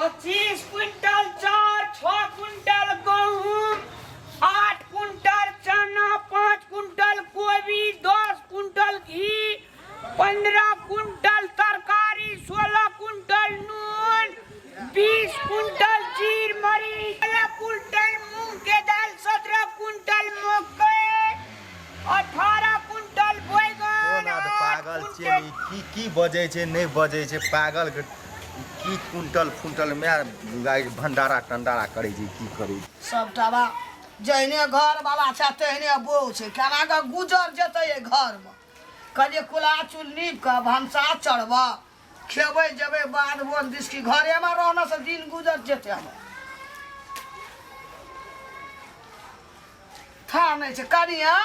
25 quintal चाउर, 6 quintal गहूम, 8 quintal चना, 5 क्विंटल कोबी, 10 क्विंटल घी, 15 क्विंटल तरकारी, 16 क्विंटल नून, 20 क्विंटल जीर मरीच, 16 क्विंटल मूंग के दाल, 17 क्विंटल मकई, 18 क्विंटल बैगन, कोना तऽ 8 पागल छियै क्विंटल ई की की बजै छै नहि बजै छै पागल के की कुंटल फुंटल माय गाय भंडारा टंडारा करै छै की करै छै सबटा बा जहने घर वाला छै तेहने बो छै। केना कऽ गुजर जेतै एहि घरमे? कहलियै कुल्हा चूल नीप कऽ भनसा चढ़बऽ, खेबै जेबै बाध बोन दिस की घरेमे रहने से दिन गुजर जेतै हमर। था नहि छै कनिया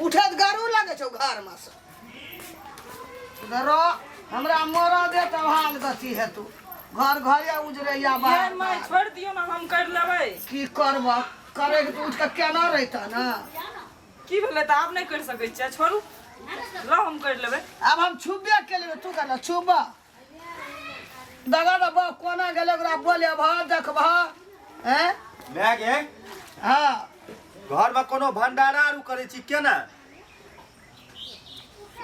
उठैत गरू लगै छौ घरमे से। रह हमरा मरऽ दे तब हाल गति हेतौ। घर घरे उजरैया ये बाहर माय बाहर। छोड़ि दियौ ने, हम करि लेबै। की करबह? करैके तऽ उठि कऽ केना रहितह ने। की भेलै तऽ आब नहि करि सकै छियै? छोड़ू, ल हम करि लेबै। आब हम छुबे केलियै, तू केना छुबह? दगा दबा कोना गेलै ओकरा बोलेबह देखबह हैं? माय गे। हाँ। घरमे कोनो भंडारा आरू करै छी केना?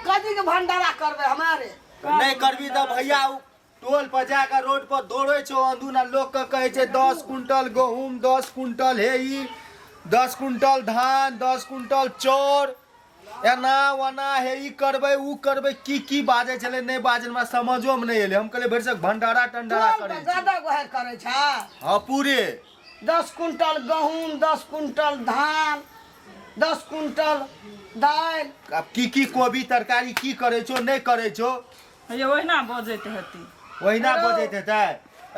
कथी के भंडारा करबै हमारे? नहि करबी तऽ भैया उ टोल पर जाके रोड पर दौड़ै छौ अंदुना, लोक के कहै छै 10 कुंटल गहूम, 10 कुंटल हे ई, 10 कुंटल धान, 10 कुंटल चाउर, एना ओना हे ई करबै उ करबै, की की बाजै छलै नहि बाजै हमरा समझोमे नहि एलै। हम कहलियै भरिसक भंडारा टंडारा टोल करै पर छी। गदा गोहर करै छै। हाँ पूरे 10 कुंटल गहूम, 10 कुंटल धान, 10 कुंटल दालि। आब की की कोबी तरकारी की करै छौ नहि करै छौ। ये ओहिना बजैत हेतै। ओहिना हेलो। बजैत हेतै।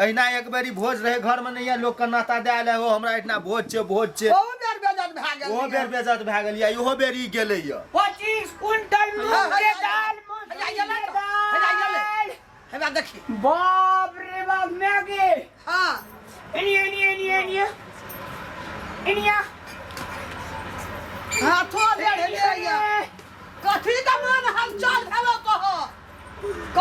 अहिना एक बेरी भोज रहे घर में नहीं लोग के नाता दे आयल हो हमरा एहिना भोज छै भोज छै। ओहो बेर बेजत भए गेल। ओहो बेर बेजत भए गेल या इहो बेर ई गेलै या। 25 क्विंटल मूंग के दाल, मसूरी के दाल। हमरा देखी। बाप रे बाप मैगी। हाँ। एनी एनी एनी एनी एनिया। हाथो बेर हेलियै। कथी के मन हलचल भेलो कह क?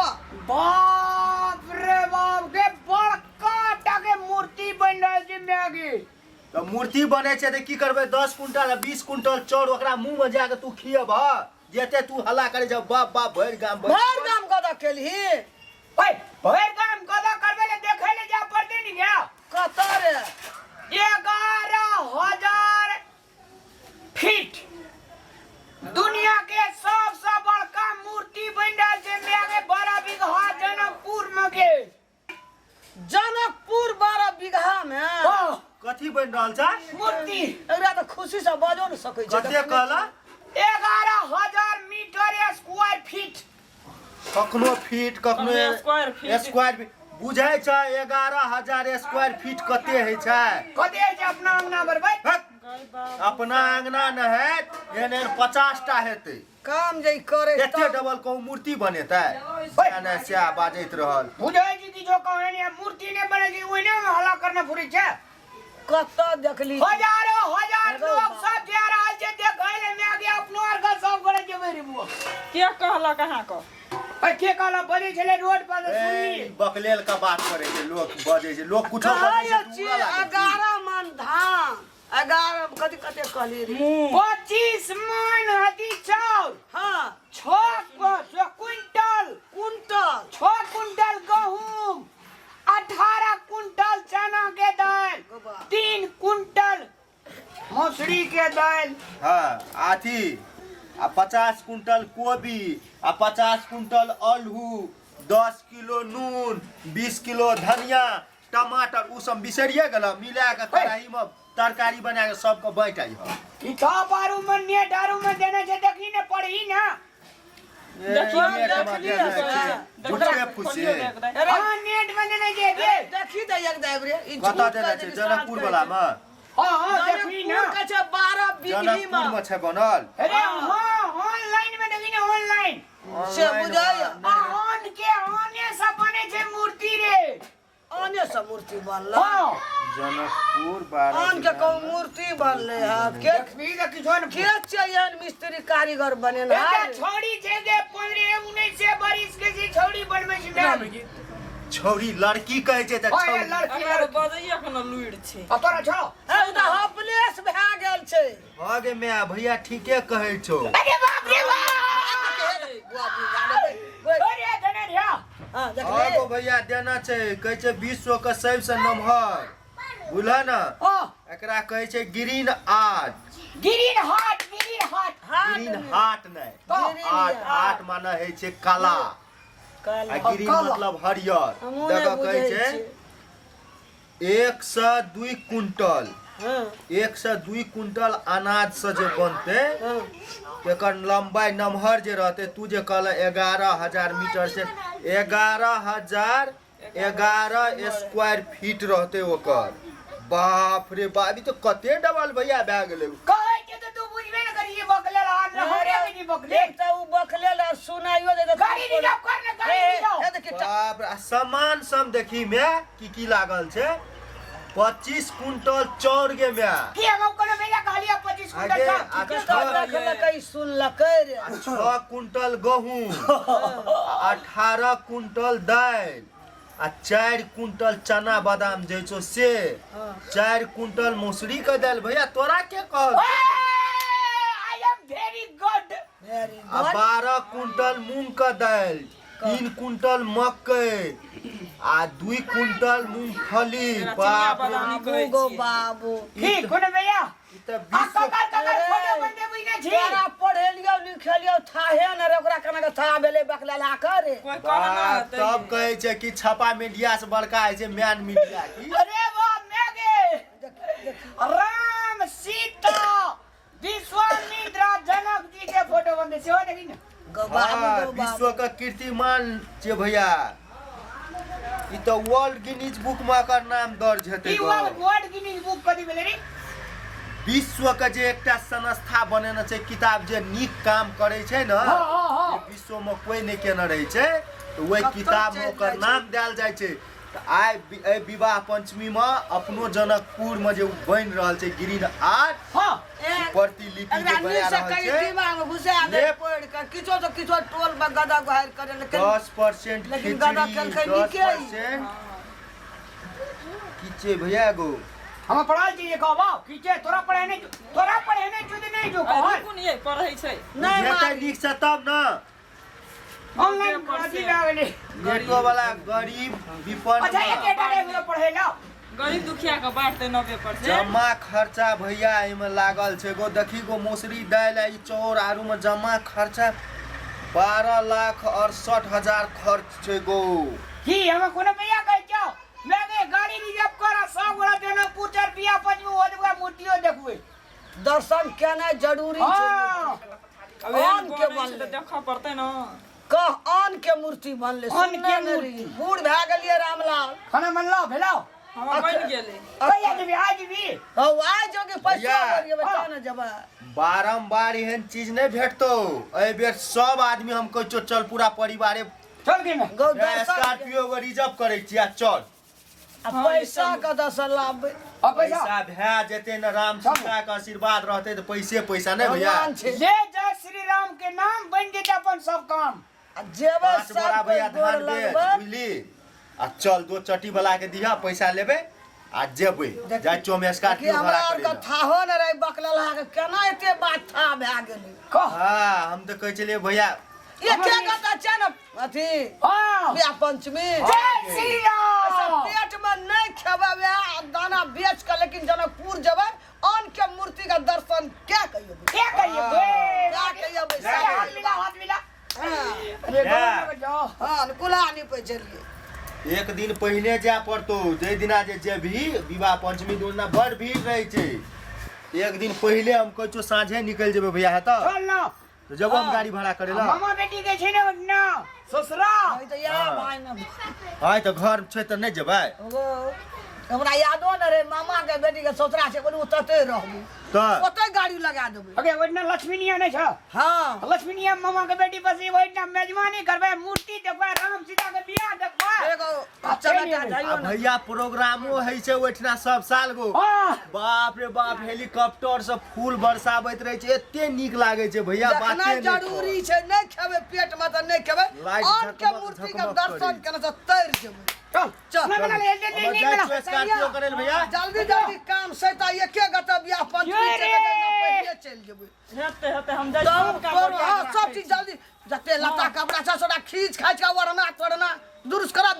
बाप रे बाप के बड़का टा के मूर्ति बनि रहल छै मैगी। तऽ मूर्ति बनै छै तऽ की करबै? 10 कुंटल आ 20 कुंटल चाउर ओकरा मुँह में जाके तू खियबह जेते तू हल्ला करै छ बाप बाप भरि गाम भरि भरि गाम गदा केलही। ओए भरि गाम गदा करबै ले देखै ले जा पड़तै नि गया। कतऽ रे? 11,000 फीट दुनिया के सबसे बड़का मूर्ति बनि रहल छै मैगे 12 बीघा जनकपुर में के। जनकपुर 12 बीघा में? हाँ। कथी बनि रहल छै? मूर्ति। एकरा तऽ खुशी से बाजो ने सकै छै। कते कहला? 11,000 मीटर स्क्वायर फीट। कखनो फीट कखनो कखनो स्क्वायर फीट। स्क्वायर फीट बुझै छै 11,000 स्क्वायर फीट कते होइ छै? कते होइ छै अपना अंगना बरबै? हट! अपना अंगना ने हैत एहन एहन 50 टा हेतै। काम जे ई करे एते तब- डबल कहूँ मूर्ति बनेतै सएह ने सएह बाजैत रहल। बुझै छी कि जो कहै ने मूर्ति नहि बनै छै ओहिने मे हल्ला करने फुरै छै। कतऽ देखली? हजारो हजार हेलो लोग बाप। सब जा रहल छै देखै ले मैगी अपनो आर के सब गोरे जेबै रे बुआ। के कहलक अहाँके? ओए के कहलक? बजै छलै रोड पर तऽ ए, सुनली। बकलेल के बात करै छै लोक, बजै छै लोक कुछो बजै कहै छै, तू छी उड़ऽ लागै छी। 11 मन धान, 11 कथी कते कहली रे? 25 मन हती चाउर। हाँ। 6 क्विंटल। कुंटल। 6 क्विंटल गहूम, 18 क्विंटल चना के दाल, 3 क्विंटल मसूरी के दाल। हाँ आथी आ 50 कुंटल कोबी आ 50 कुंटल आलू, 10 किलो नून, 20 किलो धनिया, टमाटर उ सब बिसरिए गेल मिला के कढ़ाई में तरकारी बना के सबके बाँटि आई हँ। किताब आरू में नेट आरू में देने छै देखी ने पढ़ी ना। देखियौ, नेट में देखलियै देने सर। छै। झूठे फूसे। अरे हाँ नेट में देने छै दे। देखी तऽ एक दाबि रे ई कतऽ झूठ देने कहै छै? कि जनकपुर साँझ वाला कहै में? हाँ हाँ देखी ना। जनकपुर के छै 12 बीघी जनकपुर में में छै बनल। अरे हाँ ऑनलाइन में देखी ना ऑनलाइन। से बुझाइए। आ ऑन के ऑने से बने छै मूर्ति रे। आने से मूर्ति बनल। हाँ। जनकपुर 12 आन के कहूँ मूर्ति बनले है के? देखबी तऽ किछो ने। के छै एहन मिस्त्री कारीगर बनेने? एकटा छौड़ी छै जे 15 19 बरिस के छै छौड़ी गाँव में की छौरी लड़की कहै छै तऽ ओए छौरी लड़की एकरा लड़की बजैया कोनो लुरि छै आ तोरा छौ हे ओ तऽ हॉपलेस भए गेल छै हँ गे माय भैया ठीके कहै छौ अरे बाप रे बाप अरे धने रे हाँ हँ देखली गो भैया देना छै कहै छै विश्व के सबसँ नमहर बुझल ने ओ एकरा कहै छै green art green heart green heart green heart नहि तऽ आर्ट आर्ट माने होइ छै कला आ ग्रीन कला। मतलब हरियर हमहूँ नहि देखऽ कहै बुझै छै छियै। 102 क्विंटल हाँ 102 क्विंटल अनाज से जे बनतै हाँ एकर लंबाई नमहर जे रहतै तू जे कहल 11,000 मीटर से 11,011 स्क्वायर फीट रहतै ओकर। बाप रे बाप, ई तऽ कते डबल भैया भए गेलै। कहै के तऽ तू बुझबे ने करी बकले हाथ न हरे के बकले। एक तऽ उ बकले ल सुनाइयो दे। गाड़ी रिजर्व कर ने, गाड़ी रिजर्व। हे देखी। बाप रे, आ सामान सब देखी मे की की लागल छै। 25 कुंटल चाउर गे माय। की हम कोनो बेला कहलियै 25 कुंटल आगे चाउर? आ कतऽ छह देखलकै सुनलकै रे? 6 कुंटल गहूम, 18 कुंटल दालि आ 4 कुंटल चना बादाम जे छौ से, 4 कुंटल मौसरी के दालि। भैया, तोरा के कहल? I am very good. Very आ 12 कुंटल मूंग के दालि, 3 कुंटल मकई आ 2 कुंटल मूंगफली। एकरा चिनिया बाप रे। बादामी कहै गो छियै। बाबू। की कोनो भैया ई तऽ आ विश्व ककर ककर फोटो बनबे बुझने छी? तोरा पढ़ेलियौ लिखेलियौ थाहे न रे, ओकरा केना के था भेलै बकलेला करे? कोइ कहना बाप, हेतै। तब कहै छै कि छपा मीडिया से बड़का होइ छै मैन मीडिया की। अरे वाह, मैं गे राम सीता विश्वामित्र जनक जी के फोटो बनबे सेहो देखी ने। गो बाबू। हाँ, गो बाबू। विश्व के कीर्तिमान छै भैया ई तऽ वर्ल्ड गिनीज बुक में एकर नाम दर्ज हेतै। ई गो। वर्ल्ड वर्ल्ड गिनीज बुक कथी भेलै रे? विश्व के जे एकटा संस्था बनेने छै किताब, जे नीक काम करै छै ने, हाँ हाँ हाँ जे विश्व में कोई नहि केने रहै छै, तऽ ओहि कतौ किताब में चलि ओकर जाइ छै। नाम देल जाइ छै। तऽ आइ एहि विवाह पंचमी में अपनो जनकपुर में जे बनि रहल छै ग्रीन आर्ट प्रतिलिपि एकरा जे बना नीक से रहल कनि छै दिमाग में घुसा दे लेप। पढ़ के किछो तो किछो टोल में गदा गुहार करे लेकिन 10% लेकिन गदा खिचड़ी केलकै दस नीके ई। परसेंट की छै भैया एगो? हम पढ़ल छी कहबो की छै तोरा पढ़े नहीं, तोरा पढ़े नहीं चुद नहीं जो कहल। रुकू ने, पढ़ै छै। नहीं बुझेतै मार नीक से तब ने। ऑनलाइन अथी भए गेलै। नेटो वाला गरीब विपन्न। अच्छा, एक एटा रे पढ़े ला। गरीब दुखिया के बांटतै 90%। जमा खर्चा भैया एहिमे लागल छै गो। देखी गो, मौसरी दालि आ ई चाउर आरू मे जमा खर्चा 12,68,000 खर्च छै गो। की हम कोनो भैया कहै छौ मैं गे गाड़ी रिजर्व कर, सब गोरा जनकपुर चल, बिया पंचमी हो जेबै, मूर्तियो देखबै। दर्शन केनाइ जरूरी छै। अब एहन आन के बनै छै तऽ बनलै। देखऽ पड़तै ने। कह आन के मूर्ति बनलै। आन के सुनने नहि मूर्ति। रही। बूढ़ भए गेलियै रामलाल। खाना मनलो भेलो? हमर बनि गेलै। कहिया जेबी? आइ जेबी? हौ, आइ जो कि पैसा भैया। बढ़िएबै तब ने जेबै। बारम्बार एहन चीज नहि भेटतौ। एहि बेर सब आदमी हम कहै छियौ, चल पूरा परिवारे। चल गे ने। गौ दर्शन स्कॉर्पियो एगो रिजर्व करै छी आ चल। आ पैसा कतऽसँ लाबबै? आ पैसा? पैसा भए जेतै ने, राम सीता के आशीर्वाद रहतै तऽ पैसे पैसा नहि भैया। भगवान छै। ले जय श्री राम के नाम, बन जेतै अपन सब काम। आ जेबै 5 बोरा सब भैया कोइ गोर धान बेच लगबै। बुझली, आ चल दो चटी वाला के दिहा, पैसा लेबै आ जेबै। जाइ छियौ हम कि स्कॉर्पियो हमरा भाड़ा आरके करै लए। थाहो नहि रहै, बकलला के केना एते बात था भए गेलै? कह। हाँ, हम तऽ कहै छलियै भैया। एके गोटा छै ने अथी हाँ बियाह पंचमी। जय श्री ऐसा राम। पेट में नहीं खेबै वएह दाना बेच के, लेकिन जनकपुर जेबै, आन के मूर्ति के दर्शन क्या कहियो? क्या कहिए बे? क्या कहियो बे? हाथ मिला, हाथ मिला। हाँ। अरे जा। गाँव में जाओ। हाँ, कुला नहीं पैचलिए। एक दिन पहिने जाय पड़तौ। जाहि दिना जे जेबही विवाह पंचमी दिन बड़ भीड़ रहै छै। एक दिन पहिले हम कहै छियौ, साँझे निकलि जेबै भैया, हेतौ? चल ना। तऽ जेबो हम गाड़ी भाड़ा करै लए। मामा बेटी के छै ने ना ससुरा। नहीं तो या भाई ना। आइ तऽ घर छै तऽ नहि जेबै? ओ, हमरा यादो न रहे मामा के बेटी के ससुरा छै। बोलू तते रहबू। तऽ ओते गाड़ी लगा देबै। अगे ओहिना लक्ष्मीनिया नहि छ? हाँ। लक्ष्मीनिया मामा के बेटी बसी, ओहिना मेजबानी करबै, मूर्ति देखबै, राम सीता के बियाह देखबै। एगो चमेली। नहि जाइयो आ ने। भैया प्रोग्रामो होइ छै ओहिठिना सब साल गो। आह, बाप रे बाप, हेलीकॉप्टर से फूल बरसाबैत रहै छै, एते नीक लागै छै भैया, बाते देखनाइ नहि जरूरी छै, नहि खेबै पेट में तऽ नहि खेबै। लाइट आन के झकमक मूर्ति के झकमक दर्शन करै। केने से तर जेबै। चल चल। ना, ना, ना, ले, ले, ले, हम ले, जाइ ले। छियै स्कॉर्पियो करै लए भैया। जल्दी जल्दी काम सैता, एके गते बियाह पंचमी ये छै रे। तऽ जहिना पहिले चलि जेबै। हेतै हेतै, हम जाइ छी, तब सब काम करू, ओरिया हाँ कऽ सब राखै चीज छी। जल्दी, जते लत्ता कपड़ा छै सबटा खींच खाच के ओढ़ना तोड़ना दुरुस्त करब।